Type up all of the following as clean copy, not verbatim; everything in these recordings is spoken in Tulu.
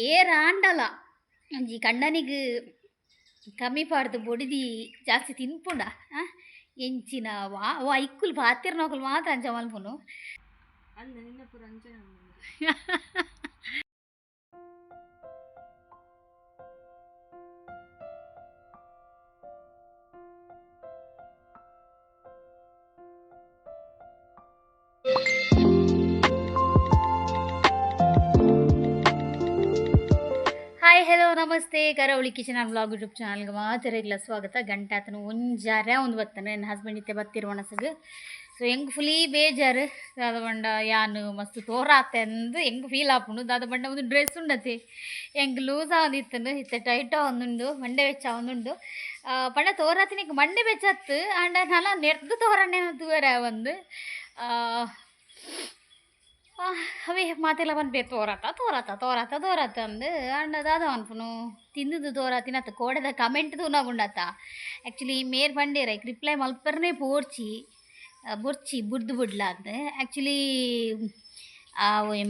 ಏರಾಂಡಲ ಒಂಜಿ ಕಂಡನಿಗ್ ಕಮ್ಮಿ ಪಾಡ್ದ್ ಬೊಡಿದಿ ಜಾಸ್ತಿ ತಿನ್ಪುಂಡ ಎಂಚಿನ ವಾ ವಾ ಇಕ್ಕುಲು ಪಾತೆರ್ನಕುಲು ಮಾತ್ರ ಅಂಚ ಮಲ್ಪುನು. ಅಲ್ಲ ನಿನ್ನ ಪೂರ ಅಂಚನೆ ಉಂಡು. Hi, hello, namaste. ಕರಾವಳಿ ಕಿಚನ್ ಆ್ಯಂಡ್ ವ್ಲಾಗ್ ಯೂಟ್ಯೂಬ್ ಚಾನಲ್ಗೆ ಮಾತೆರೆಗ್ಲ ಸ್ವಾಗತ. ಗಂಟೆ ಆತನು ಒಂಜಾರೆ ಒಂದು ಬತ್ತಾನೆ. ನನ್ನ ಹಸ್ಬೆಂಡ್ ಇತ್ತೆ ಬತ್ತಿರು ಒಣಸಗ್. ಸೊ ಎಂಕ್ ಫುಲಿ ಬೇಜಾರು. ದಾದ ಪಂಡ ಯಾನ್ ಮಸ್ತ್ ತೋರಾತೆ ಅಂದ್ ಎಂಕ್ ಫೀಲ್ ಆಪುಂಡು. ದಾದ ಪಂಡ ಒಂದು ಡ್ರೆಸ್ ಉಂಡತೆ, ಎಂಕ್ ಲೂಸ್ ಆವೊಂದಿತ್ತುಂಡು, ಇತ್ತೆ ಟೈಟ್ ಆವೊಂದುಂಡು, ಮಂಡೆ ಬೆಚ್ಚ ಆವೊಂದುಂಡು. ಪಂಡ ತೋರಾತಿನಿಕ್ ಮಂಡೆ ಬೆಚ್ಚತ್ತು ಆಂಡ ನನ ನೆರ್ದ್ ತೋರಣ್ಣೆ ತೂವರೆ ಆವಂದು. ಅವೇ ಮಾತೆಲ್ಲ ಪನ್ಪೆರ್ ತೋರಾತ ತೋರಾತ ತೋರಾತ ತೋರಾತ ಅಂದ್. ಆಂಡ ದಾದ ಪನ್ಪುನು, ತಿಂದುದು ತೋರಾತಿನತ್ ಕೋಡೆದ ಕಮೆಂಟ್ ತೂನಗುಂಡತ್ತ. ಆ್ಯಕ್ಚುಲಿ ಮೇರ್ ಪಂಡೇರ್ ಐಕ್ ರಿಪ್ಲೈ ಮಲ್ಪರ್ನೇ ಪೋರ್ಚಿ ಬೊರ್ಚಿ ಬುಡ್ದು ಬುಡ್ಲ ಅಂದ್. ಆ್ಯಕ್ಚುಲಿ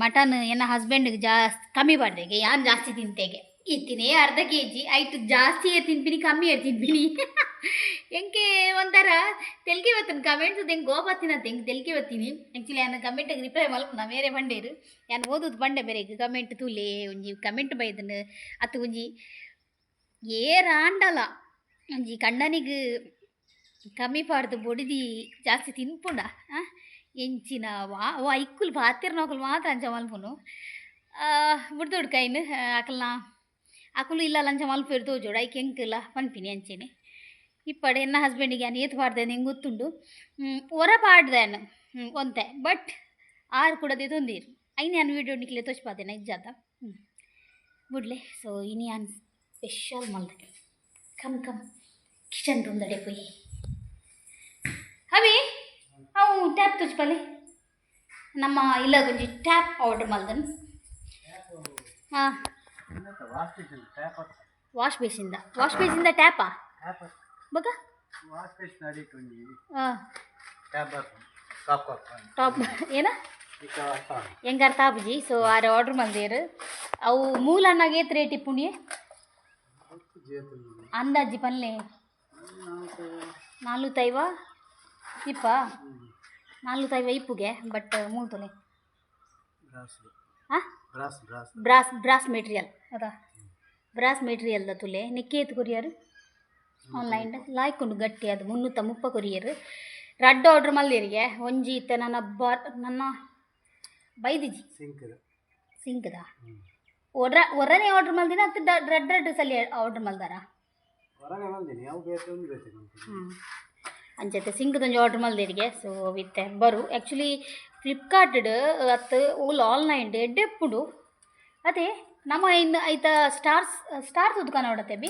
ಮಟನ್ ಎನ್ನ ಹಸ್ಬೆಂಡ್ಗೆ ಜಾಸ್ತಿ ಕಮ್ಮಿ ಪಾಡ್ದೆಗೆ, ಯಾನ್ ಜಾಸ್ತಿ ತಿಂತೆಗೆ. ಇತ್ತಿನೇ ಅರ್ಧ ಕೆಜಿ ಐಟ್ ಜಾಸ್ತಿ ಏರ್ ತಿನ್ಪಿನಿ, ಕಮ್ಮಿ ಏರ್ ತಿನ್ಪಿನಿ? ಎಂಕೆ ಒಂಥರ ತೆಲ್ಗೆ ಬತ್ತನ್ ಕಮೆಂಟ್ಸ್. ಎಂಕ್ ಕೋಪ ಬತ್ತಿನತ್ತೆ, ಎಂಕ್ ತೆಲ್ಗೆ ಬತ್ತೀನಿ. ಆ್ಯಕ್ಚುಲಿ ಯಾನ್ ಕಮೆಂಟ್ಗೆ ರಿಪ್ಲೈ ಮಲ್ಪುನ ಮೇರೆ ಪಂಡೇರು. ಯಾನ್ ಓದುದು ಪಂಡೆ ಮೇರೆಗ್, ಕಮೆಂಟ್ ತೂಲೆ, ಒಂಜಿ ಕಮೆಂಟ್ ಬೈದನ್ ಅತ್ತು. ಒಂಜಿ ಏರಾಂಡಲ ಒಂಜಿ ಕಂಡನಿಗ್ ಕಮ್ಮಿ ಪಾಡ್ದ್ ಬೊಡಿದಿ ಜಾಸ್ತಿ ತಿನ್ಪುಂಡ ಎಂಚಿನ ವಾ ವಾ ಇಕ್ಕುಲು ಪಾತೆರ್ನಕುಲು ಮಾತ್ರ ಅಂಚ ಮಲ್ಪುನು. ಬುಡ್ದೊಡು ಕೈನ್ ಅಕಲ್ನ ಅಕುಲು ಇಲ್ಲ ಅಂಚ ಮಲ್ಪೆರ್ ತೋಜೋಡು. ಐಕ್ ಎಂಕುಲ ಪನ್ಪಿನಿ ಅಂಚೆನೆ ಇಪ್ಪಡೆ. ಎನ್ನ ಹಸ್ಬೆಂಡಿಗೆ ಯಾನ್ ಏತ್ ಪಾಡ್ದೆ ಎಂಕ್ ಗೊತ್ತುಂಡು. ಒರ ಪಾಡ್ದೆ ಯಾನ್ ಒಂತೆ, ಬಟ್ ಆರ್ ಕೂಡ ದೆತೊಂದೆರ್. ಐನ್ ಯಾನ್ ವೀಡಿಯೋ ನಿಕ್ಲೆ ತೋಜ್ಪಾದೆನ ಇಜ್ಜಾತ ಬುಡ್ಲೆ. ಸೊ ಇನಿ ಯಾನ್ ಸ್ಪೆಷಲ್ ಮಲ್ದೆ. ಕಮ್ ಕಮ್, ಕಿಚನ್ ರೂಮ್ ದಡೆ ಪೋಯಿ. ಅವಿ ಅವು ಟ್ಯಾಪ್ ತೋಜ್ಪಾಲೆ. ನಮ್ಮ ಇಲ್ಲ ಒಂಜಿ ಟ್ಯಾಪ್ ಆರ್ಡರ್ ಮಲ್ದನ್. ಹಾಂ, ವಾಶ್ ಬೇಸಿಂದ, ವಾಶ್ ಬೇಸಿಂದ ಟ್ಯಾಪಾ ಬಗ. ಹಾಂ, ಟಾಪ್ ಏನ ಎಂಕ್ ಅರ್ಥ ಆಪುಜಿ. ಸೊ ಆರ್ ಆರ್ಡರ್ ಮಲ್ದೇರ್. ಅವು ಮೂಲ ಅನ್ನಾಗ ಏತ್ ರೇಟ್ ಇಪ್ಪುಂಡಿಯೆ? ಅಂದಾಜಿ ಪನ್ಲೆ. ನಾಲ್ನೂತೈವ ಇಪ್ಪ, ನಾಲ್ನೂತೈವ ಇಪ್ಪುಗೆ. ಬಟ್ ಮೂಲು ತೂಲೆ. ಹಾಂ, ಬ್ರಾಸ್, ಬ್ರಾಸ್ ಮೆಟೀರಿಯಲ್ ಅದ. ಬ್ರಾಸ್ ಮೆಟೀರಿಯಲ್ದ ತುಲೆ. ನೆಕ್ಕೆ ಏತ್ ಕೊರಿಯರ್ ಆನ್ಲೈನ್? ಲಾಯ್ಕ್ ಉಂಡು, ಗಟ್ಟಿ ಅದು. 330 ಕೊರಿಯರ್. ರಡ್ಡ್ ಆರ್ಡರ್ ಮಲ್ದೇರಿಗೆ. ಒಂಜಿ ಇತ್ತೆ ನನ್ನ ಬ ನನ್ನ ಬೈದಿಜಿ. ಸಿಂಕ್ದ ಒರ ಒರನೇ ಆರ್ಡರ್ ಮಲ್ದಿನ ಅತ್ತು ರಡ್ಡ್ ರಡ್ಡ್ ಸಲ ಆರ್ಡರ್ ಮಲ್ದಾರ. ಅಂಚತೆ ಸಿಂಕ್ದೊಂಜಿ ಆರ್ಡರ್ ಮಲ್ದೇರಿಗೆ. ಸೊ ಇತ್ತೆ ಬರು. ಆ್ಯಕ್ಚುಲಿ ಫ್ಲಿಪ್ಕಾರ್ಟ್ಡ್ ಅತ್ತು ಓಲ್ ಆನ್ಲೈನ್ ಎಡ್ಡೆ ಇಪ್ಪುಂಡು ಅದೇ. ನಮ್ಮ ಇನ್ನು ಐತ ಸ್ಟಾರ್ಸ್ ಸ್ಟಾರ್ ದುಕಾನ ಹೊಡತೆ ಬಿ.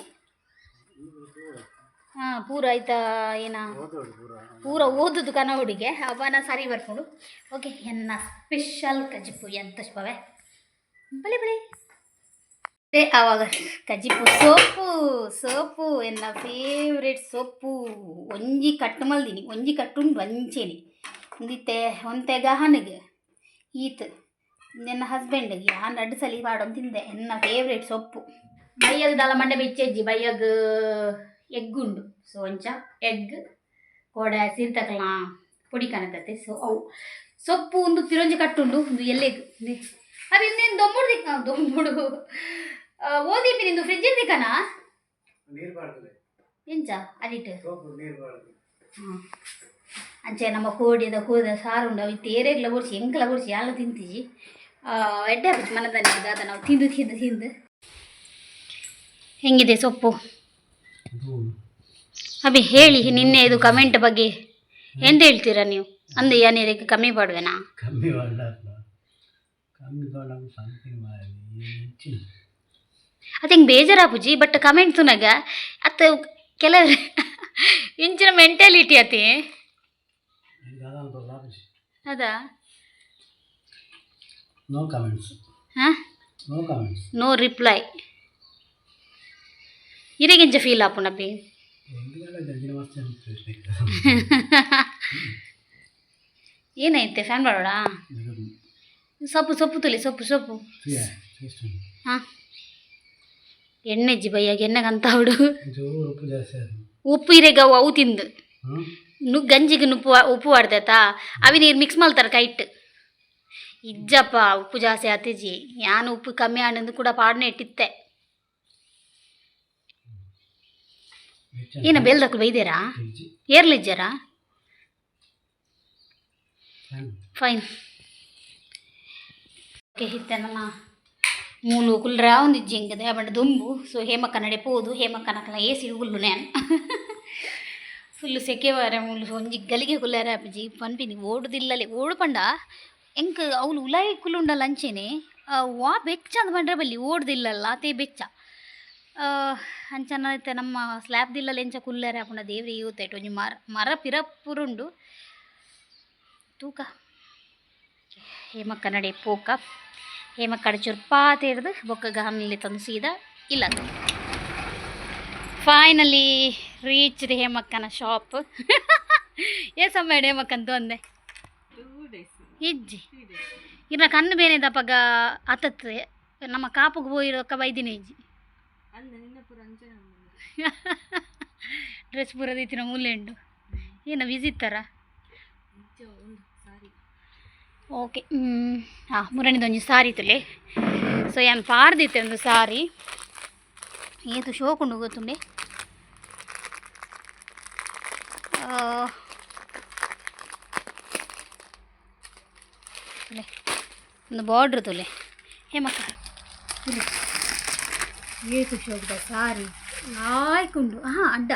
ಹಾಂ, ಪೂರ ಐತ ಏನ ಪೂರ ಓದುದು ಕನವಡಿಗೆ ಅವನ ಸರಿ ಬರ್ಪುಂಡು. ಓಕೆ, ಎನ್ನ ಸ್ಪೆಷಲ್ ಕಜಿಪು ಎಂತ ಪವೆ ಬಲೆ ಬಲೆ. ಆವಾಗ ಕಜಿಪು ಸೊಪ್ಪು ಸೊಪ್ಪು ಎನ್ನ ಫೇವ್ರೇಟ್ ಸೊಪ್ಪು. ಒಂಜಿ ಕಟ್ಟು ಮಲ್ದಿನಿ, ಒಂಜಿ ಕಟ್ಟುಂಡು ಅಂಚೆನೆ. ಒಂದಿತ್ತೆ ಒಂತೆ ಗಹನಿಗೆ, ಈತ್ ನನ್ನ ಹಸ್ಬೆಂಡ್ಗೆ. ಯಾನ್ ರಡ್ಡ್ ಸಲಿ ಪಾಡೊಂದು ತಿಂದೆ. ಎನ್ನ ಫೇವ್ರೇಟ್ ಸೊಪ್ಪು. ಬಯ್ಯಗ್ ದಾಲ ಮಂಡೆ ಬೆಚ್ಚೆಜ್ಜಿ. ಬಯ್ಯಗ್ ಎಗ್ ಉಂಡು. ಸೊ ಅಂಚ ಎಗ್ ಕೋಡೆ ಸಿರ್ತಕಲ್ನ ಪೊಡಿ ಕನತತೆ. ಸೊ ಅವು ಸೊಪ್ಪು ಒಂದು ಪಿರೊಂಜಿ ಕಟ್ಟುಂಡು. ಒಂದು ಎಲ್ಲೆಗ್ ಅవి ಇನ್ನೇನು ದೊಂಬುಡು ದಿಕ್ಕ ದೊಂಬುಡು ಓದಿಪಿ ನಿಂದು ಫ್ರಿಜ್ ದಿಕ್ಕನಾ ಎಂಚ ಅಡಿಟ್. ಹಾಂ, ಅಂಚೆ ನಮ್ಮ ಕೋಡಿದ ಕೋದ ಸಾರು ಉಂಡು. ಅವು ತೇರೆಗ್ಲ ಬೊಡ್ಚಿ, ಎಂಕ್ಲ ಬೊಡ್ಚಿ, ಯಾಲ ತಿಂತಿಜಿ. ಎಡ್ಡೆ ಆಪುಜಿ ಮನದಾನಿ ದಾದ ನಾವು ತಿಂದು ತಿಂದು ತಿಂದು. ಹೆಂಗಿದೆ ಸೊಪ್ಪು ಅಭಿ? ಹೇಳಿ. ನಿನ್ನೆ ಇದು ಕಮೆಂಟ್ ಬಗ್ಗೆ ಎಂತ ಹೇಳ್ತೀರಾ ನೀವು? ಅಂದು ಯಾನ್ ಇದಕ್ಕೆ ಕಮ್ಮಿ ಪಾಡುವೆನಾ? ಕಮ್ಮಿ ಮಾಡಲ್ಲ, ಕಮ್ಮಿ ಪನ್ಪಿನ ಹೆಚ್ಚಿನ. ಅದು ಹಿಂಗೆ ಬೇಜಾರಾಪುಜಿ. ಬಟ್ ಕಮೆಂಟ್ ತುನಗ ಅತ್ತ ಕೆಲವರು ಇಂಚಿನ ಮೆಂಟಾಲಿಟಿ ಅತಿ. ಅದಾ. No comments. ಹಾಂ. No comments. No reply. ಇರೆಗಿಂಚ ಫೀಲ್ ಆಪುಂಡಪ್ಪಿ? ಎಂಕಲೆಲ್ಲ ಗಂಜಿನ ಮಸ್ತ್. ಏನೈತೆ? ಫ್ಯಾನ್ ಮಾಡೋಣ. ಸೊಪ್ಪು ಸೊಪ್ಪು ತುಲಿ, ಸೊಪ್ಪು ಸೊಪ್ಪು. ಹಾಂ, ಎಣ್ಣೆಜ್ಜಿ ಬಯ್ಯಾಗ ಎಣ್ಣೆಗಂತ ಅವಡು. ಜೋರು ಉಪ್ಪು ಜಾಸ್ತಿ ಅದು. ಉಪ್ಪು ಇರೆಗ ಅವು ಅವು ತಿಂದು. ಹ್ಞೂ. ನು ಗಂಜಿಗೆ ನುಪ್ಪು ಉಪ್ಪು ವಾಡ್ದೈತಾ, ಅವಿ ನೀರು ಮಿಕ್ಸ್ ಮಾಡ್ತಾರೆ ಕೈಟ್. ಇಜ್ಜಪ್ಪ, ಉಪ್ಪು ಜಾಸ್ತಿ ಆತಿಜಿ. ಯಾನು ಉಪ್ಪು ಕಮ್ಮಿ ಆಂಡು ಕೂಡ ಪಾಡನೆ ಇಟ್ಟಿತ್ತೆ. ಏನ ಬೇಲ್ದಕ್ಕಲು ಬೈದೇರಾ? ಇಜ್ಜಿ. ಏರ್ಲಿಜ್ಜಾರಾ? ಫ್ಯಾನ್. ಫೈನ್. ಓಕೆ, ಇತ್ತೆ ನನ್ನ ಮೂಲು ಕುಲ್ರ ಒಂದು ಜಿಂಗದೆ ಬಣ್ಣ ದುಂಬು. ಸೊ ಹೇಮಕ್ಕ ನಡೆ ಪೋದು ಹೇಮಕ್ಕನಕಲ ಏ ಸಿಗುಲ್ಲು. ನೇನು ಫುಲ್ಲು ಸೆಕೆ ವಾರ ಮೂಲು ಒಂಜಿ ಗಲಿಗೆ ಕುಲ್ಲಾರ ಅಪ್ಪಾಜಿ ಪನ್ಪಿನಿ ಓಡುದಿಲ್ಲಲೆ ಓಡು ಪಂಡ ಎಂಕ್ ಅವ್ಲು ಉಲಾಯಿ ಕುಲ್ಲುಂಡಲ್ಲ ಅಂಚೆನೆ ವಾ ಬೆಚ್ಚ ಅಂದ್ ಪಂಡ್ರೆ ಬಲ್ಲಿ ಓಡುದಿಲ್ಲಲ್ಲ ಆತೇ ಬೆಚ್ಚ. ಅಂಚನ ಇತ್ತೆ ನಮ್ಮ ಸ್ಲ್ಯಾಬ್ದಿಲ್ಲಲ್ಲ ಎಂಚ ಕುಲ್ಲಾರೆ ಅಪುಂಡ ದೇವ್ರಿ ಇವತ್ತೈಟ್ ಒಂಜಿ ಮರ ಮರ ಪಿರಪುರುಂಡು ತೂಕ. ಹೇಮಕ್ಕ ನಡೆ ಪೋಕ, ಹೇಮಕ್ಕಡ ಚುರ್ಪಾತಿರ್ದು ಬೊಕ್ಕ ಗಹನಲ್ಲಿ ತಂದು ಸೀದಾ ಇಲ್ಲ. ಫೈನಲಿ ರೀಚ್ಡ್ ಹೇಮಕ್ಕನ ಶಾಪ್. ಏ ಸಮಯ ಹೇಮಕ್ಕಂತ ಒಂದೆ? 2 ಡೇಸ್. ಇಜ್ಜಿ. 3 ಡೇಸ್. ಇನ್ನ ಕಣ್ಣು ಬೇನೆ ದಪಗ ಅತತ್ ನಮ್ಮ ಕಾಪುಗೆ ಪೋಯಿರೊಕ್ಕ ಬೈದಿನ ಇಜ್ಜಿ. ಅಂದ ನಿನ್ನ ಪೂರ ಅಂಚನೆ ಉಂಡು. ಡ್ರೆಸ್ ಪೂರ ದೀತಿನ ಮೂಲೆ ಉಂಡು. ಏನ ವಿಸಿತ್ತಾರ? ಇಂಚ ಒಂದು ಸಾರಿ. ಓಕೆ, ಹಾಂ, ಮುರಣಿದೊಂಜಿ ಸಾರಿ ತುಲೆ. ಸೊ ಯಾನ್ ಪಾರ್ದಿತ್ತೆ ಒಂದು ಸಾರಿ, ಏತು ಶೋಕುಂಡು ಗೊತ್ತುಂಡೆ. ತುಲೆ, ಒಂದು ಬಾರ್ಡ್ರ್ ತುಲೆ ಹೇಮಕ್ಕ. ತುಲೆ, ಏತು ಶೋಕ್ದ ಸಾರಿ ಲಾಯ್ಕುಂಡು. ಹಾಂ, ಅಡ್ಡ.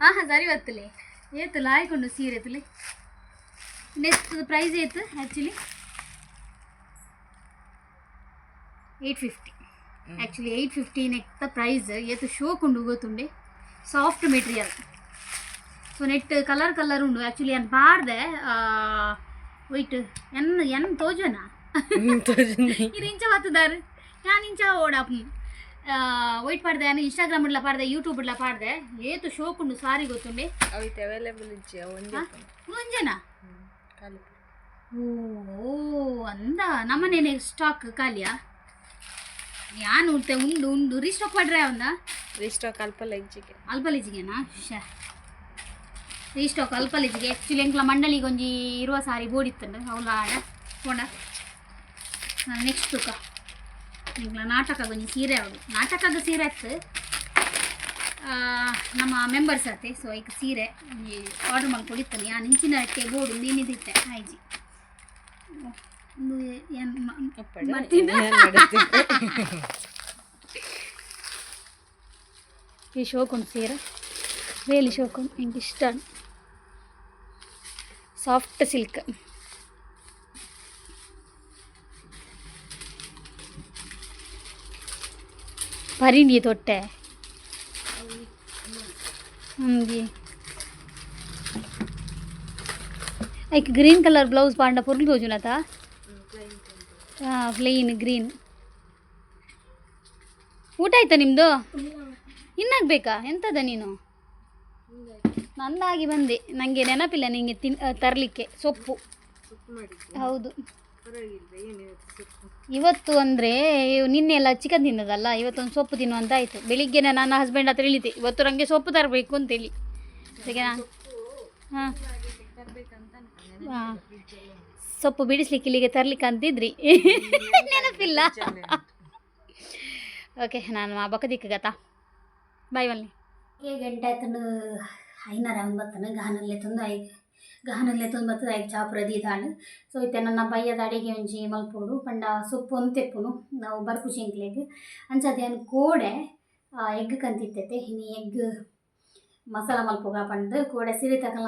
ಹಾಂ, ಸರಿ ಬತ್ತಲೆ. ಏತು ಲಾಯ್ಕುಂಡು ಸೀರೆ ತುಲೆ. ನೆಕ್ಸ್ಟ್ ಪ್ರೈಸ್ ಏತು? ಆ್ಯಕ್ಚುಲಿ 850. ಆ್ಯಕ್ಚುಲಿ 850 ನೆಕ್ತ ಪ್ರೈಸ್. ಏತು ಶೋಕ್ ಉಂಡು ಗೊತ್ತುಂಡೆ. Soft material. So net colour colour ಉಂಡು. ಆ್ಯಕ್ಚುಲಿ ಏನು ಪಾಡ್ದೆ ವೈಟ್ ಎನ್ ಎನ್ ತೋಜುವನಾ? ಇದು ಇಂಚ ಬತ್ತದಾರು, ನಾನು ಇಂಚ ಓಡಾಪ್ ವೈಟ್ ಪಾಡ್ದೆ. ನಾನು ಇನ್ಸ್ಟಾಗ್ರಾಮ್ ಇಡ್ಲ ಪಾಡ್ದೆ, ಯೂಟ್ಯೂಬ್ ಇಡ್ಲ ಪಾಡ್ದೆ. ಏತು ಶೋಕ್ ಉಂಡು ಸಾರಿ ಗೊತ್ತುಂಡೆ. ಅವಿತ್ ಅವೈಲೇಬಲ್ ಇಜ್ಜಿ ಅವು ಒಂಜೇ. ಹಾ? ಒಂಜನಾ? ಖಾಲಿ. ಓ, ಅಂದ ನಮ್ಮನೇನೆ ಸ್ಟಾಕ್ ಖಾಲಿಯಾ? ಯಾನು ಉಂಟೆ ಉಂಡು ಉಂಡು ರೀಸ್ಟಾಕ್ ಮಾಡ್ರೆ ಅವಂದ. ರೀಸ್ಟಾಕ್ ಅಲ್ಪಲ್ಲ ಇಜ್ಜಿಗೆ. ಅಲ್ಪಲಿಜಿಗೆನಾ? ಶ ರೀಸ್ಟಾಕ್ ಅಲ್ಪಲಿಜಿಗೆ. ಆ್ಯಕ್ಚುಲಿ ಎಂಕ್ಲ ಮಂಡಳಿಗೆ ಒಂಜಿ ಇರುವ ಸಾರಿ ಬೋಡಿತ್ತಂಡು ಅವಳ ಆಡ ಪೋಂಡ. ನೆಕ್ಸ್ಟ್ ತುಕ ಎಂಕ್ಲ ನಾಟಕ ಒಂಜಿ ಸೀರೆ ಅವಳು ನಾಟಕದ ಸೀರೆ ಅತ್ತು. ನಮ್ಮ ಮೆಂಬರ್ಸ್ ಆತೆ. ಸೊ ಈಗ ಸೀರೆ ಒಂಜಿ ಆರ್ಡರ್ ಮಾಡ್ಕೊಂಡಿತ್ತಾನೆ. ಯಾನ್ ಇಂಚಿನ ಅಟ್ಟೆ ಬೋಡು ನೀನಿದಿತ್ತೆ ಆಯ್ಜಿ. ಒಂದು ಏನ್ ಮರ್ತಿದ್ದ? ಈ ಶೋಕುಂಡು ಸೀರೆ, ರಿಯಲಿ ಶೋಕುಂಡು. ಎಂಕ್ ಇಷ್ಟ ಸಾಫ್ಟ್ ಸಿಲ್ಕ್. ಪರಿಣಿ ತೊಟ್ಟೆ ಹಂಗೆ. ಐಕ್ ಗ್ರೀನ್ ಕಲರ್ ಬ್ಲೌಸ್ ಪಾಂಡ ಪೊರ್ಲು ತೋಜುನತ. ಹಾಂ, ಪ್ಲೇನ್ ಗ್ರೀನ್. ಊಟ ಆಯ್ತಾ ನಿಮ್ಮದು? ಇನ್ನಾಗಬೇಕಾ? ಎಂತದ ನೀನು? ನಂದಾಗಿ ಬಂದೆ. ನನಗೆ ನೆನಪಿಲ್ಲ ನಿಂಗೆ ತಿನ್ ತರಲಿಕ್ಕೆ ಸೊಪ್ಪು. ಸೊಪ್ಪು ಮಾಡಿದ್ದು? ಹೌದು. ಪರವಾಗಿಲ್ಲ. ಏನು ಇವತ್ತು ಸೊಪ್ಪು? ಇವತ್ತು ಅಂದರೆ ನಿನ್ನೆ ಎಲ್ಲ ಚಿಕನ್ ತಿನ್ನೋದಲ್ಲ, ಇವತ್ತೊಂದು ಸೊಪ್ಪು ತಿನ್ನುವಂತ ಆಯಿತು. ಬೆಳಿಗ್ಗೆನೆ ನನ್ನ ಹಸ್ಬೆಂಡ್ ಹತ್ರ ಹೇಳಿದ್ದೆ, ಇವತ್ತು ನನಗೆ ಸೊಪ್ಪು ತರಬೇಕು ಅಂತೇಳಿ. ಅದಕ್ಕೆ ನಾನು ಹಾಂ ತರ್ಬೇಕಂತ. ಹಾಂ, ಸೊಪ್ಪು ಬಿಡಿಸ್ಲಿಕ್ಕೆ ಇಲ್ಲಿಗೆ ತರ್ಲಿಕ್ಕೆ ಅಂತಿದ್ರಿ, ನೆನಪಿಲ್ಲ. ಓಕೆ, ನಾನು ಆ ಬೊಕ್ಕ ಗತಾ ಬಾಯ್ ಬನ್ನಿ. ಏ ಗಂಟೆ ಆಯ್ತು? ಐನಾರ ಒಂಬತ್ತನ ಗಹನಲ್ಲೇ ತಂದು I ಗಹನಲ್ಲೇ ತಂದು ಬರ್ತದೆ. ಐಕ್ ಚಾಪುರ ದೀದಾಳು. ಸೊ ಇತ್ತೆ ನನ್ನ ಬಯ್ಯದ ಅಡಿಗೆ ಒಂಜಿ ಮಲ್ಪೊಡು ಪಂಡ ಸೊಪ್ಪು ಒಂತೆಪ್ಪುನು ನಾವು ಬರ್ಪು ಎಂಕ್ಲೆಗ್ ಅಂಚಾದ್ ಯಾನ್ ಕೋಡೆ ಎಗ್ ಕಂತಿತ್ತೈತೆ. ಇನಿ ಎಗ್ ಮಸಾಲ ಮಲ್ಪುಗ ಪಂದ್ ಕೋಡೆ ಸಿರಿತಕಲ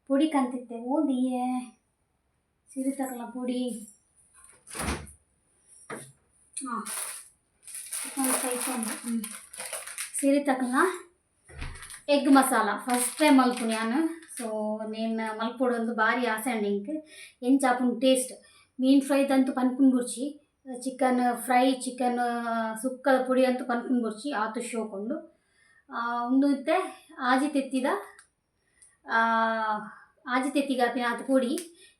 ಪೊಡಿ ಕಂತಿತ್ತೆ. ಓದಿಯೇ ಸಿರಿತಕಲ ಪೊಡಿ? ಹಾಂ, ಸಿರಿತಕಲ ಎಗ್ ಮಸಾಲ ಫಸ್ಟ್ ಟೈಮ್ ಮಲ್ಪುನಿ ಯಾನ್. ಸೊ ನೇನ್ ಮಲ್ಪೊಡು ಬಾರಿ ಆಸೆ ಉಂಡು ಎಂಕ್. ಎಂಚ ಆಪುಂಡು ಟೇಸ್ಟ್? ಮೀನ್ ಫ್ರೈದಂತೂ ಪನ್ಪುನ್ ಬೊರ್ಚಿ. ಚಿಕನ್ ಫ್ರೈ, ಚಿಕನ್ ಸುಕ್ಕದ ಪೊಡಿ ಅಂತೂ ಪನ್ಪುನ್ ಬೊರ್ಚಿ, ಆತು ಶೋಕ್ ಉಂಡು. ಉಂದು ಇತ್ತೆ ಆಜಿ ತೆತ್ತಿದ, ಆಜಿ ತೆತ್ತಿಗೆ ಆಪಿನ ಆತು ಪೊಡಿ.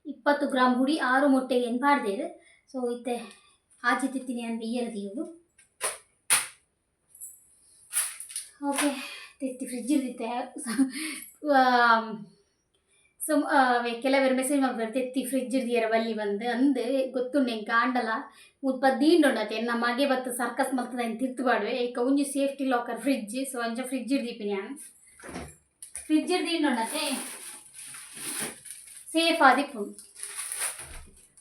20 ಗ್ರಾಮ್ ಹುಡಿ, 6 ಮೊಟ್ಟೆಗೆ ಏನು ಪಾಡ್ದೇರು. ಸೊ ಇತ್ತೆ ಆಜಿ ತೆತ್ತಿನಿ ಅನ್ ಬಿಯ್ಯರ ದೀಯೋಡು. Okay, ತೆತ್ತಿ fridge ಇರ್ದಿತ್ತೆ. ಸೊ ಕೆಲವರು ಮೆಸೇಜ್ ಮಾಡ್ತಾರೆ ತೆತ್ತಿ ಫ್ರಿಜ್ ಇರ್ದಿಯರ ಬಲ್ಲಿ ಬಂದು ಅಂದು ಗೊತ್ತುಂಡು ಎಂಕ ಆಂಡಲ ಮುಲ್ಪ ದೀಂಡೊಂಡತೆ ಎನ್ನ ಮಗೆ ಬತ್ತು ಸರ್ಕಸ್ ಮಲ್ತದ ತಿರ್ತು ಪಾಡುವೆ. ಏಕ ಒಂಜಿ ಸೇಫ್ಟಿ ಲಾಕರ್ ಫ್ರಿಜ್. ಸೊ ಅಂಚ ಫ್ರಿಜ್ ಇರ್ದೀಪಿನಿ ಯಾನ್. ಫ್ರಿಜ್ ಇರ್ದೀಂಡೊಂಡತೆ ಸೇಫ್ ಆದಿಪ್ಪುಂಡು.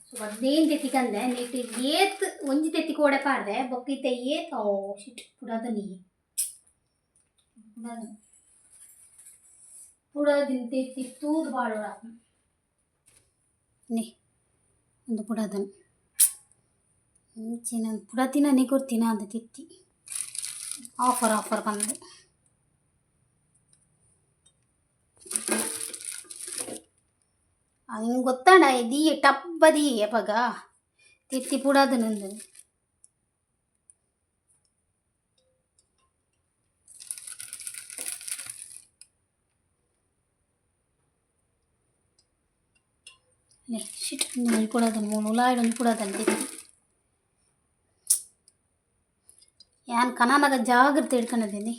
ಸೊ ಅದೇನು ತೆತ್ತಿ ಕಂದೆ ನೀಟ್ ಏತ್ ಒಂಜಿ ತೆತ್ತಿ ಕೋಡೆ ಪಾಡ್ದೆ ಬೊಕ್ಕ ಇತ್ತೆ ಏತ್. ಓ ಶಿಟ್, ಪುಡದ ನೀ ಪುಡದ ಪುಡದಿನ ತೆತ್ತಿ ತೂದು ಪಾಡೋಡ ನೇ ಒಂದು ಪುಡದನ್ ಮುಂಚಿನ ಪುಡತಿನ ಕೊರ್ತಿನ ಅಂದ ತೆತ್ತಿ ಆಫರ್ ಆಫರ್ ಬಂದು. ಹಿಂಗೆ ಗೊತ್ತಾಂಡ ದೀಯ ಟಬ್ಬ ದೀಯ ಪಗ ತೆತ್ತಿ ಪುಡದ ನಂದು. ಶಿಟ್, ಒಂಜಿ ಪುಡದನ್ ಮೂಲು ಉಲಾಯಿಡ್ ಒಂಜಿ ಪುಡದನ್ ತೆತ್ತಿ. ಯಾನ್ ಕನನಗ ಜಾಗ್ರತೆ ಹಿಡ್ಕೊಂಡಿದ್ದೀನಿ.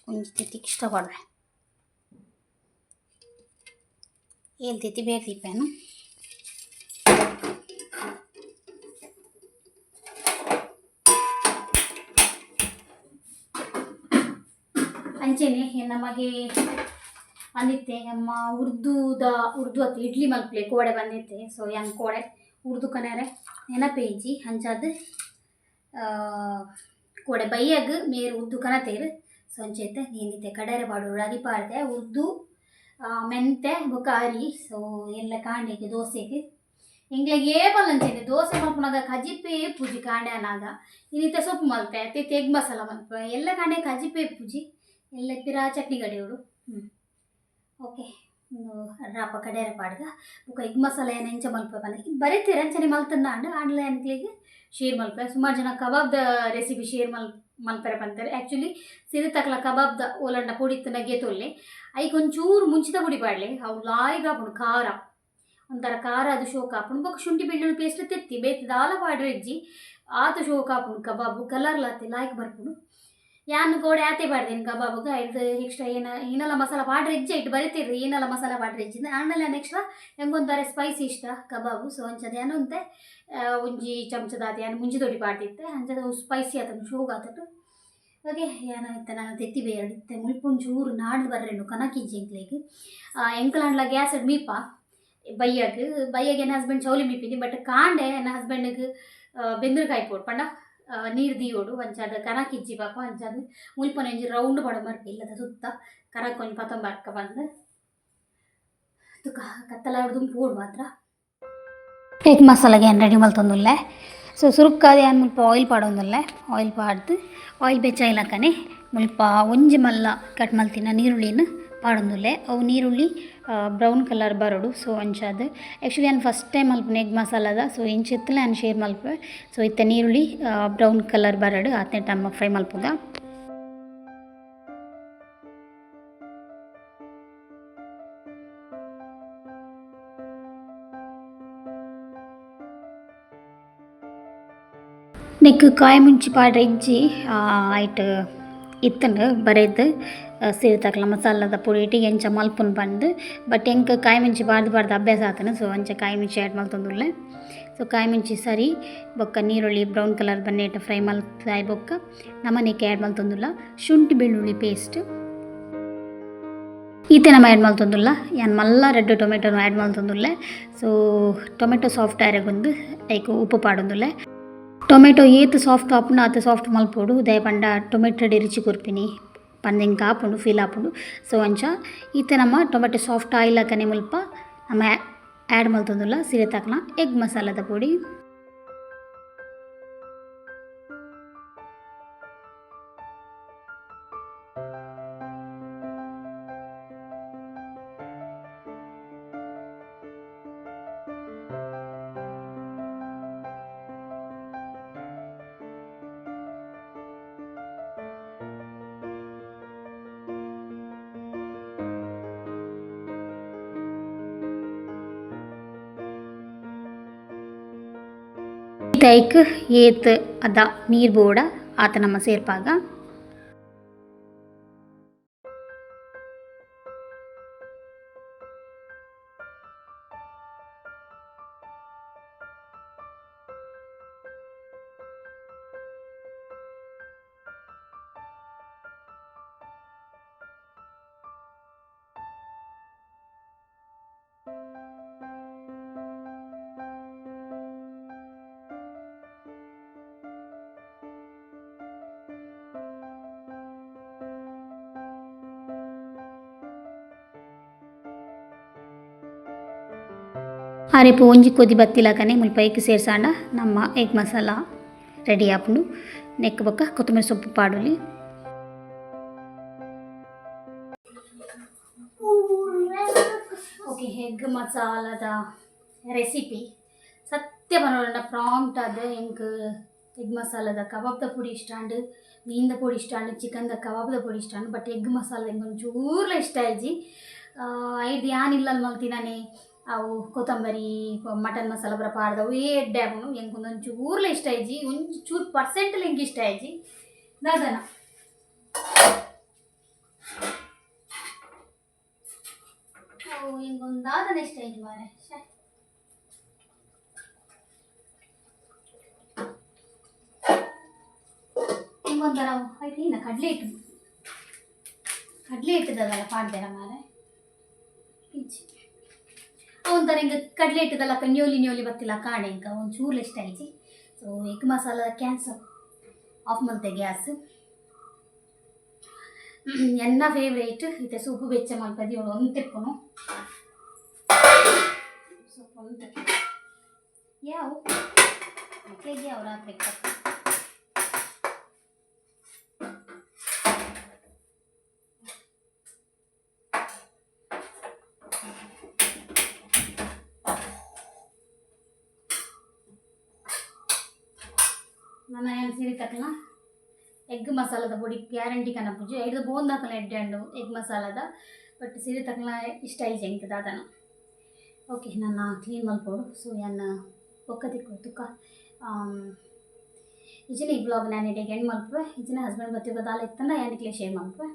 ಒಂಜಿ ತೆತ್ತಿಗೆ ಇಷ್ಟಪಡುವೆ ಏಳು ತೆತ್ತಿ ಬೇರೆ ದೀಪೇನು. ಅಂಚೆನೆ ನಮಗೆ ಬಂದಿತ್ತೆ ಅಮ್ಮ ಉರ್ದುದ ಉರ್ದು ಅತ್ತು ಇಡ್ಲಿ ಮಲ್ಪಲೆ ಕೋಡೆ ಬಂದಿತ್ತೆ. ಸೊ ಯಾನ್ ಕೋಡೆ ಉರ್ದು ಕನೆರೆ ನೆನಪೇಜಿ ಅಂಚಾದ್ ಕೋಡೆ ಬೈಯಗ್ ಮೇರು ಉರ್ದು ಕನತೇರು. ಸೊ ಅಂಚೆತ್ತೆ ನೀನಿತ್ತೆ ಕಡೆರೆ ಪಾಡೋಡು ಅರಿ ಪಾಡ್ದೆ ಉರ್ದು ಮೆಂತೆ ಬೊಕ್ಕ ಅರಿ. ಸೊ ಎಲ್ಲ ಕಾಂಡೆಗ್ ದೋಸೆಗೆ ಎಂಗ್ಲೆಗ್ ಏಪಲ್ ಅಂಚೆನೆ ದೋಸೆ ಮಲ್ಪುನಗ ಕಜಿಪೇ ಪೂಜಿ ಕಾಂಡೆ ಅನಾಗ ಇನ್ನಿತ್ತೆ ಸೊಪ್ಪು ಮಲ್ತೆ ತೆತ್ತಿ ಎಗ್ ಮಸಾಲ ಮಲ್ಪೆ ಎಲ್ಲ ಕಾಂಡೆ ಕಜಿಪೇ ಪೂಜಿ ಎಲ್ಲ ಪಿರಾ ಚಟ್ನಿ ಕಡೆಯೋಡು. ಓಕೆ, ರಾಪ ಕಡೆಯರ ಪಾಡ್ಗ ಬೊಕ್ಕ ಎಗ್ ಮಸಾಲ ಏನ ಎಂಚ ಮಲ್ಪೆ ಪಂಡ ಬರೆತೀರ ಅಂಚನೆ ಮಲ್ತಂದ ಅಂಡ್ ಆಂಡಲ ಎಂಕ್ಲೆಗ್ ಶೇರ್ ಮಲ್ಪೆ. ಸುಮಾರು ಜನ ಕಬಾಬ್ದ ರೆಸಿಪಿ ಶೇರ್ ಮಲ್ಪೆರೆ ಪಂತಾರೆ. ಆ್ಯಕ್ಚುಲಿ ಸಿರಿತಕ್ಲ ಕಬಾಬ್ದ ಓಲಂಡ ಪೊಡಿ ಇತ್ತುಂಡ ಗೇತೊಲ್ಲೆ ಐಕ್ ಒಂಚೂರು ಮುಂಚಿತ ಪೊಡಿ ಪಾಡ್ಲೆ ಅವು ಲಾಯ್ಗ್ ಆಪುಂಡು ಖಾರ ಒಂಥರ ಖಾರ ಅದು ಶೋಕ್ ಆಪುಂಡು. ಬೊಕ್ಕ ಶುಂಠಿ ಬೆಳ್ಳುಳ್ಳಿ ಪೇಸ್ಟ್ ತೆತ್ತಿ ಬೇತೆ ದಾಲ ಪಾಡ್ರೆ ಇಜ್ಜಿ ಆತ ಶೋಕ್ ಆಪುಂಡು ಕಬಾಬು ಕಲರ್ಲಾತೆ ಲಾಯ್ಕ್ ಬರ್ಪುಂಡು. ಯಾನ್ ಕೋಡೆ ಆತೆ ಪಾಡ್ದೇನು ಕಬಾಬುಗೆ ಐದು ಎಕ್ಸ್ಟ್ರಾ ಏನ ಏನೆಲ್ಲ ಮಸಾಲ ಪಾಡ್ರೆ ಇಜ್ಜಿ ಇಟ್ಟು ಬರಿತೀರಿ ಏನೆಲ್ಲ ಮಸಾಲ ಪಾಡ್ರೆ ಇಜ್ಜಿ ಆಂಡಲ ಎಕ್ಸ್ಟ್ರಾ ಎಂಗೊಂತಾರೆ ಸ್ಪೈಸಿ ಇಷ್ಟ ಕಬಾಬು. ಸೊ ಅಂಚದ ಏನಂತೆ ಒಂಜಿ ಚಮಚದಾತ ಯಾನ್ ಮುಂಚಿ ದೊಡ್ಡಿ ಪಾಡ್ದಿತ್ತೆ ಅಂಚದ ಸ್ಪೈಸಿ ಆತನು ಶೋಗ್ ಆತಟು. ಓಕೆ, ಏನಾಯ್ತು ನಾನು ತೆತ್ತಿ ಬೇರಡಿತ್ತೆ ಮುಲ್ಪ ಒಂಚೂರು ನಾಡ್ದು ಬರ್ರೆಂಡು ಕನಕಿಜ್ಜಿ ಎಂಕ್ಲೆಗ್ ಎಂಕಲಾಂಡ್ಲ ಗ್ಯಾಸ್ ಮೀಪ ಬಯ್ಯಗ್ ಬಯ್ಯಗ್ ಎನ್ನ ಹಸ್ಬೆಂಡ್ ಚೌಲಿ ಮೀಪಿನಿ ಬಟ್ ಕಾಂಡೆ ಎನ್ನ ಹಸ್ಬೆಂಡ್ಗೆ ಬೆಂದ್ರಕಾಯಿ ಪೋಡು ಪಂಡ ನೀರು ದಿಯೋಡು ಅಂಚಾದ ಕನಕಿಜ್ಜಿ ಪಾಪ ಅಂಚಾದ ಮುಲ್ಪನ ಒಂಜಿ ರೌಂಡ್ ಪಡ ಮರ್ಪೆ ಇಲ್ಲದ ಸುತ್ತ ಕನಕ್ ಒಂಜಿ ಪತೊಂಬರ್ಕ ಬಂದು ತುಕ ಕತ್ತಲಾಡ್ದು ಪೋಡು ಮಾತ್ರ. ಎಗ್ ಮಸಾಲಾಗೆ ಏನು ರೆಡಿ ಮಲ್ತೊಂದುಲ್ಲೆ. ಸೊ ಸುರುಕ್ಕಾದ್ ಯಾನ್ ಮುಲ್ಪ ಆಯಿಲ್ ಪಾಡೊಂದುಲ್ಲೆ. ಆಯಿಲ್ ಪಾಡ್ದು ಆಯಿಲ್ ಬೆಚ್ಚ ಮುಲ್ಪ ಒಂಜಿ ಮಲ್ಲ ಕಟ್ ಮಲ್ತಿನ ನೀರುಳ್ಳಿನ ಪಾಡೊಂದುಲ್ಲೆ. ಅವು ನೀರುಳ್ಳಿ ಬ್ರೌನ್ ಕಲರ್ ಬರೋಡು. ಸೊ ಅಂಚಾದ್ ಆ್ಯಕ್ಚುಲಿ ಯಾನ್ ಫಸ್ಟ್ ಟೈಮ್ ಮಲ್ಪುನ ಎಗ್ ಮಸಾಲದ. ಸೊ ಇಂಚಿತ್ತಲೇ ಯಾನ್ ಶೇರ್ ಮಲ್ಪುವೆ. ಸೊ ಇತ್ತೆ ನೀರುಳ್ಳಿ ಬ್ರೌನ್ ಕಲರ್ ಬರಡು ಆತನೇ ಟೈಮ್ ಫ್ರೈ ಮಲ್ಪುಗ. ನೆಕ್ಕ್ ಕಾಯಿ ಮುಂಚಿ ಪಾಡ್ರೆ ಇಜ್ಜಿ ಐಟ್ ಇತ್ತುಂಡು ಬರೆದ್ ಸಿರಿತಕ್ಲ ಮಸಾಲದ ಪೊಡಿ ಇಟ್ಟು ಎಂಚ ಮಲ್ಪುನು ಪಂದ್ ಬಟ್ ಎಂಕ್ ಕಾಯಿ ಮುಂಚಿ ಪಾಡ್ದು ಪಾಡ್ದು ಅಭ್ಯಾಸ ಆತನ. ಸೊ ಅಂಚ ಕಾಯಿ ಮುಂಚಿ ಆ್ಯಡ್ ಮಲ್ತೊಂದುಲ್ಲೆ. ಸೊ ಕಾಯಿ ಮುಂಚಿ ಸರಿ ಬೊಕ್ಕ ನೀರುಳ್ಳಿ ಬ್ರೌನ್ ಕಲರ್ ಬನ್ನೇಟ ಫ್ರೈ ಮಲ್ತಾಯ್ ಬೊಕ್ಕ ನಮನೆಕ್ ಆ್ಯಡ್ ಮಲ್ತೊಂದುಲ್ಲ ಶುಂಠಿ ಬೆಳ್ಳುಳ್ಳಿ ಪೇಸ್ಟ್. ಈತೆ ನಮ ಆ್ಯಡ್ ಮಲ್ತೊಂದುಲ್ಲ ಯಾನ್ ಮಲ್ಲ ರೆಡ್ ಟೊಮೆಟೊನು ಆ್ಯಡ್ ಮಲ್ತೊಂದುಲ್ಲೆ. ಸೊ ಟೊಮೆಟೊ ಸಾಫ್ಟ್ ಆಯೆರೆಗೊಂದು ಐಕ್ ಉಪ್ಪು ಪಾಡೊಂದುಲ್ಲೆ. ಟೊಮೆಟೊ ಏತ್ ಸಾಫ್ಟ್ ಆಪುಂಡು ಆತ್ ಸಾಫ್ಟ್ ಮಲ್ಪೊಡು ದಾಯೆ ಪಂಡ ಟೊಮೆಟೊ ರುಚಿ ಕೊರ್ಪಿನಿ ಪಂದ್ ಎಂಕ್ ಆಪುಂಡು ಫೀಲ್ ಆಪುಂಡು. ಸೊ ಅಂಚ ಇತ್ತೆ ನಮ ಟೊಮೆಟೊ ಸಾಫ್ಟ್ ಆಯಿಲಕನೆ ಮುಲ್ಪ ನಮ ಆ್ಯಡ್ ಮಲ್ತೊಂದುಲ್ಲ ಸಿರಿತಕ್ಲ ಎಗ್ ಮಸಾಲದ ಪೊಡಿ. ಇತ್ತೆ ಐಕ್ ಏತ್ ಅದ ನೀರು ಬೋಡ ಆತ ನಮ್ಮ ಸೇರ್ಪಾಗ. ಅರೆಪು ಒಂಜಿ ಕೊದಿ ಬತ್ತಿಲಕನೆ ಮುಲ್ಪ ಎಗ್ ಸೇರ್ಸಾಂಡ ನಮ್ಮ ಎಗ್ ಮಸಾಲ ರೆಡಿ ಆಪುಂಡು. ನೆಕ್ ಬೊಕ್ಕ ಕೊತ್ತಂಬರಿ ಸೊಪ್ಪು ಪಾಡೊಲಿ. ಓಕೆ, ಎಗ್ ಮಸಾಲದ ರೆಸಿಪಿ ಸತ್ಯ ಪನೊಡಂಡ ಪ್ರಾಂಪ್ಟ್ ಆದ್ ಎಂಕ್ ಎಗ್ ಮಸಾಲದ ಕಬಾಬ್ದ ಪೊಡಿ ಇಷ್ಟ ಆಂಡ್, ಮೀನ್ದ ಪೊಡಿ ಇಷ್ಟ ಆಂಡ್, ಚಿಕನ್ದ ಕಬಾಬ್ದ ಪೊಡಿ ಇಷ್ಟ ಆಂಡ್. ಬಟ್ ಎಗ್ ಮಸಾಲ ಎಂಕ್ ಒಂಚೂರ್ಲ ಇಷ್ಟ ಆಯಿಜಿ. ಐಡ್ದ್ ಯಾನ್ ಇಲ್ಲಲ್ ಮಲ್ತಿನನೆ ಅವು ಕೊತ್ತಂಬರಿ ಮಟನ್ ಮಸಾಲ ಪೂರ ಪಾಡ್ದ್ ಅವು ಎಡ್ಡೆ ಆಪುಂಡು. ಎಂಕ್ ಉಂದೊಂಚೂರ್ಲ ಇಷ್ಟ ಆಯಿಜಿ, ಒಂಜಿ ಚೂರು ಪರ್ಸೆಂಟ್ಲ ಎಂಕ್ ಇಷ್ಟ ಆಯಿಜಿ ದಾದನ. ಅವು ಎಂಕ್ ದಾದನ ಇಷ್ಟ ಆಯಿಜಿ ಮಾರ್ರೆ, ಶ್ಯೆ. ಎಂಕೊಂಥರ ಐಟ್ ಕಡಲೆ ಹಿಟ್ಟು, ಕಡಲೆ ಹಿಟ್ಟದಲ್ಲ ಪಾಡ್ದೆರ ಮಾರ್ರೆ, ಇಜ್ಜಿ. ಒಂಥರ ಹಿಂಗೆ ಕಡಲೆ ಹಿಟ್ಟದಲ್ಲ ನ್ಯೋಲಿ ನ್ಯೋಲಿ ಬತ್ತಿಲ್ಲ ಕಾಣೆ, ಇಂಕ ಒಂಚೂರ್ಲ ಇಷ್ಟ ಆಯಿಜಿ. So egg masala cancel, off ಮಲ್ತೆ ಗ್ಯಾಸ್. ಎನ್ನ ಫೇವ್ರೇಟ್ ಇತ್ತೆ ಸೂಪು ಬೆಚ್ಚ ಮಲ್ಪದಿ ಒಂತೆಪ್ಪುನು ಸೊಪ್ಪು ಒಂತೆ ಯಾವ ಮಕ್ಳಿಗೆ ಯಾವ ರಾತ್ರಿ. ನನ್ನ ಏನು ಸೀರೆ ತಕ್ಕಲ ಎಗ್ ಮಸಾಲದ ಪೊಡಿ ಗ್ಯಾರಂಟಿ ಕನಪುಜಿ. ಐಡ್ದು ಬೋಂದಾಕಲ ಎಡ್ಡೆ ಅಂಡು ಎಗ್ ಮಸಾಲದ, ಬಟ್ ಸೀರೆ ತಕ್ಕಲ ಇಷ್ಟ ಆಯಿಜಿ ಎಂಕ್ ದಾದನ. ಓಕೆ, ನಾನು ಕ್ಲೀನ್ ಮಲ್ಪೊಡು. ಸೊ ಯಾನ್ ಬೊಕ್ಕ ತಿಕ್ಕು ತುಕ್ಕ. ಇಜಿನ ಈ ವ್ಲಾಗ್ ನಾನು ಇಡೆಗ್ ಎಂಡ್ ಮಲ್ಪುವೆ. ಇಜಿನ ಹಸ್ಬೆಂಡ್ ಬತ್ತಿಗ ದಾಲ ಇತ್ತಂಡ ಯಾನ್ ನಿಕ್ಲೆ ಶೇರ್ ಮಲ್ಪುವೆ.